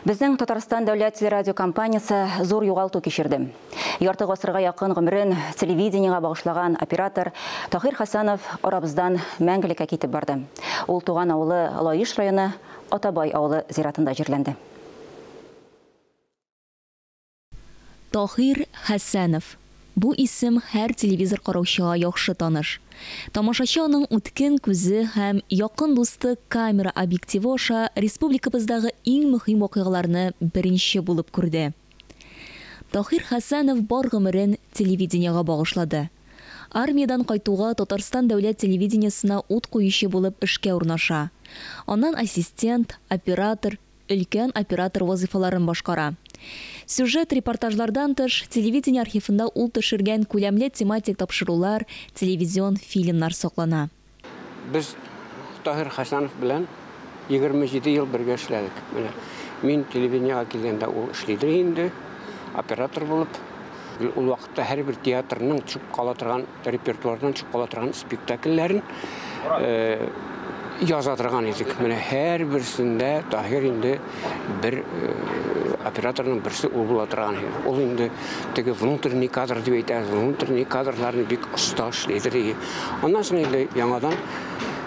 Безнең Татарстан дәүләт телерадиокомпаниясе зур югалту кичерде. Ярты гасырга якын гомерен телевидениегә багышлаган оператор Таһир Хәсәнов арабыздан мәңгелеккә китеп барды. Ул туган авылы Лаеш районы Атабай авылы зиратында җирләнде. Таһир Хәсәнов. Бу исем һәр телевизор караучыга яхшы таныш. Тамашачы аның үткен күзе һәм якын дусты камера объективы аша республикабыздагы иң мөһим вакыйгаларны беренче булып күрде. Таһир Хәсәнов бар гомерен телевидениегә багышлады. Армиядән кайтуга Татарстан дәүләт телевидениесенә ут куючы булып эшкә урнаша. Аннан ассистент, оператор, өлкән оператор вазыйфаларын башкара. Сюжет репортажлардан тыш, телевидение архивында ул төшергән күләмле тематик тапшырулар, телевизион фильмнар саклана. Без Таһир Хәсәнов белән 27 ел бергә эшләдек. Менә мин телевидениегә килгәндә ул эшлидер инде, оператор булып. Ул вакытта һәрбер театрның төшеп кала торган, репертуардан төшеп кала торган спектакльләрен яза торган идек. Менә һәрберсендә Таһир инде бер операторның берсе ул була торган иде. Ул инде теге внутренний кадр дип әйтәбез, внутренний кадрларны бик оста эшлидер. Аннан соң инде яңадан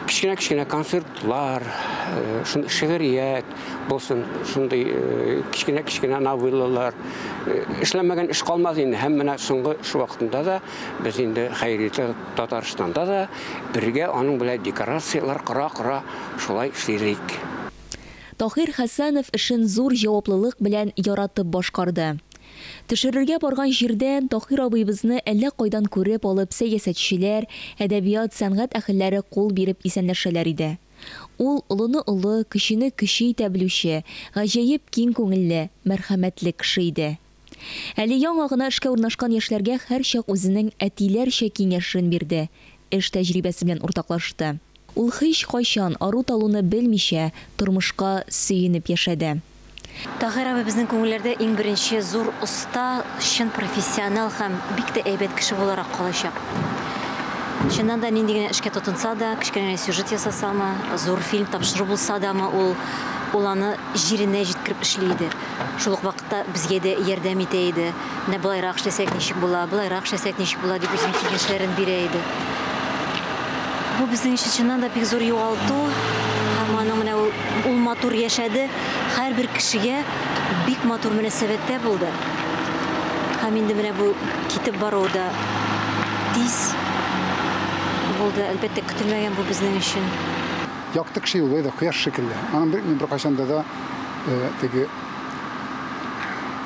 кечкенә-кечкенә концертлар, шундый шигърият булсын, шундый кечкенә-кечкенә новеллалар. Эшләмәгән эш калмады инде. Һәм менә соңгы эш вакытында да без инде Хәйри Татарстанда да бергә аның белән декорацияләр кора-кора шулай эшлилек. Таһир Хәсәнов эшен зур җаваплылык белән яратып башкарды. Төшерергә барган җирдән Таһир абыебызны әллә кайдан күреп алып сәясәтчеләр, әдәбият, сәнгать әһелләре кул биреп исәнләшәләр иде. Ул олыны олы, кечене кече итә белүче, гаҗәеп киң күңелле, мәрхәмәтле кеше иде. Әле яңа гына эшкә урнашкан яшьләргә һәрчак үзенең әтиләрчә киңәшен бирде, эш тәҗрибәсе белән уртаклашты. Ул һич кайчан ару-талуны белмичә, тормышка сөенеп яшәде. Таһир абый безнең күңелләрдә иң беренче зур оста, чын профессионал һәм бик тә әйбәт кеше буларак калачак. Чыннан да нинди генә эшкә тотынса да, кечкенә генә сюжет ясасамы, зур фильм тапшыру булса дамы, ул аны җиренә җиткереп эшли иде. Шул ук вакытта безгә дә ярдәм итә иде. Менә былайрак эшләсәк ничек була, былайрак эшләсәк ничек була дип үзенең киңәшләрен бирә иде. Бу безнең өчен чыннан да бик зур югалту. Һәм аның менә ул матур яшәде, һәрбер кешегә бик матур мөнәсәбәттә булды. Һәм инде менә бу китеп баруы да тиз булды. Әлбәттә, көтелмәгән бу безнең өчен. Якты кеше ул, әйдә, кояш шикелле. Аның бер кайчанда да теге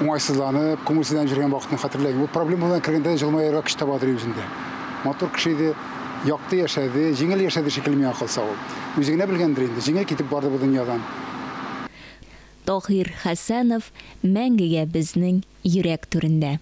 уңайсызланып, күңелсезләнеп йөргән вакытын хәтерләмим. Ул проблема белән кергәндә дә җылмаерга көч табадыр үзендә. Матур кеше иде, якты яшәде, җиңел яшәде шикелле миңа калса ул. Үзе генә белгәндер инде, җиңел китеп барды бу дөньядан. Таһир Хәсәнов мәңгегә безнең йөрәк түрендә.